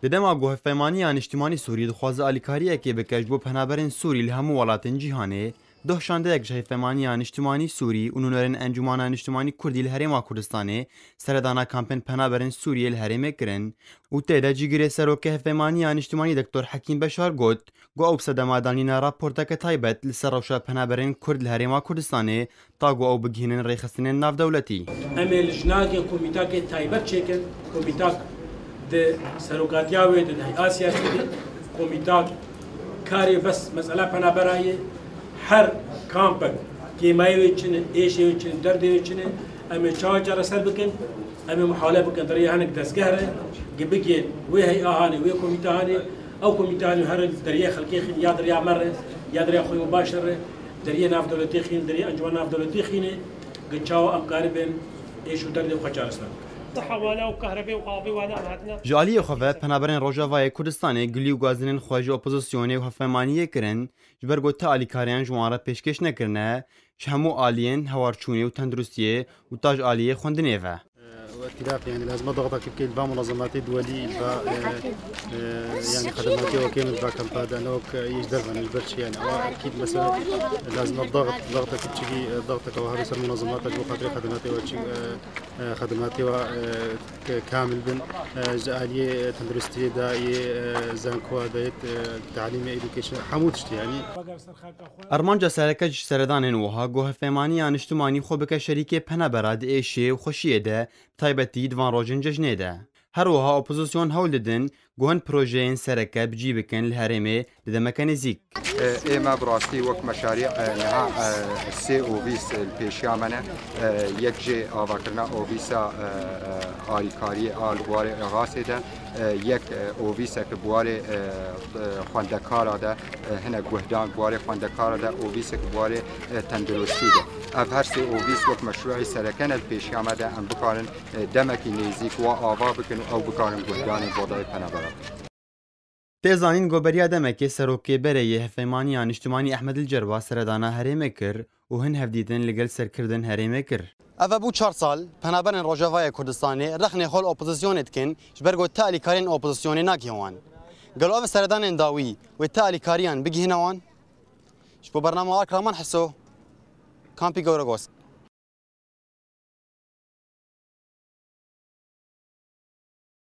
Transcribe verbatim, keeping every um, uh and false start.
Di dema ku Hevpeymaniya Niştimanî Sûrî dixwaze alîkariyekê bike ji bo penaberên Sûrî li hemû welatên cîhanê, doh şandeyek ji Hevpeymaniya Niştimanî Sûrî û nûnerên Encûmana Niştimanî Kurdî li Herêma Kurdistanê seredana kampên penaberên Sûriyê li herêmê kirin û tê de cîgirê serokê Hevpeymaniya Niştimanî Doktor Hekîm Beşar got ku ew bi sedema danîna raporteke taybet li ser rewşa penaberên Kurd li Herêma Kurdistanê ta ku ew bigihînin rêxistinên navdewletî. Em ê li jinakê komîtakê taybet çêkin, komîtak di serokatiya wê de, di heya siyasî de, komîtak karê bes mesela penabera ye, her kampek kêmayê wê çi ne, êşê wê çi ne, derdê wê çi ne, em ê çawa çareser bikin, em ê muhawele bikin, di rêya hinek dezgeh re, gi bigên wê heya hanê, wê komîta hanê, ew komîta hanê her di rêya xelkê xin, ya di rêya me re, ya di rêya xwê û başe re, di rêya navdewletê xin, di rêya encûmena navdewletê xînê, gi çawa em karibin êş û derdê xwe çareser bikin. Siha wana û kahrebe û avê wana em hatine. Ji aliyê xwe ve penaberên Rojavayê Kurdistanê gilî û gazinên xwe ji opozisyonê û hevpeymaniyê kirin, ji ber ku ti alîkariyan ji wan re pêşkêş nekirine, ji hemû aliyên hewarçûnê û tenduristiyê û ta ji aliyê xwendinê ve. Wekî laf, yani, lazim e dextekî bikeyî li va munazematê duwelî, li va, e, e, yani, xedematê wekê min li va kampa de, ne wek, e, yê ji derve ne, ji ber çi, yani, ewa ekîd, mesela, lazim e dext, dextekî biçikî, e, dexteke wa hebe ser munazemata ji bo xatirê xedematê wa çi, e, e, xedematê wa, e, ke-, kamil bin, e, ji aliyê tenduristiyê de, yê, e, zankowa de, yê, e, talîmê, education, hemû tiştî, yani. Armanca sereke ji seredanên wiha ku Hevpeymaniya Niştimanî xwe bike şerîkê penabera di êşê û xweşiyê de, bi taybetî di van rojên cejnê de. Her wiha opozîsyon hewl didin ku hin projeyên sereke bi cî bikin li herêmê di demeke nêzîk. Ê me bi rastî wek meşarî, e, niha, e, sê ovîs li pêşiya me ne. E, yek jê avakirina ovîsa, e, e, alîkariyê a li warê Exasê de, e, yek, e, ovîsek bi warê, e, e, xwendekara de, e, hinek guhdan bi warê xwendekara de, ovîsek bi warê, e, tenduristî de. Ev her sê ovîs wek meşrûyê sereke ne li pêşiya me de em bikarin, e, demekî nêzîk wa ava bikin û ew bikarin guhdanê bo dayê penabera bikin. Tê zanîn ku beriya demekê serokê berê yê Hevpeymaniya Niştimanî Ehmed El Cerba seredana herêmê kir û hin hevdîtin li gel serkirdin herêmê kir. Ev e bû çar sal, penaberên Rojavayê Kurdistanê rexnê xwe li opozîsyonê dikin, ji ber ku ti alîkariyên opozîsyonê nagihên wan. Gelo ev seredanên dawî wê ti alîkariyan bigihîne wan? Ji bo bernama Akraman Heso, Kampî Gewregos.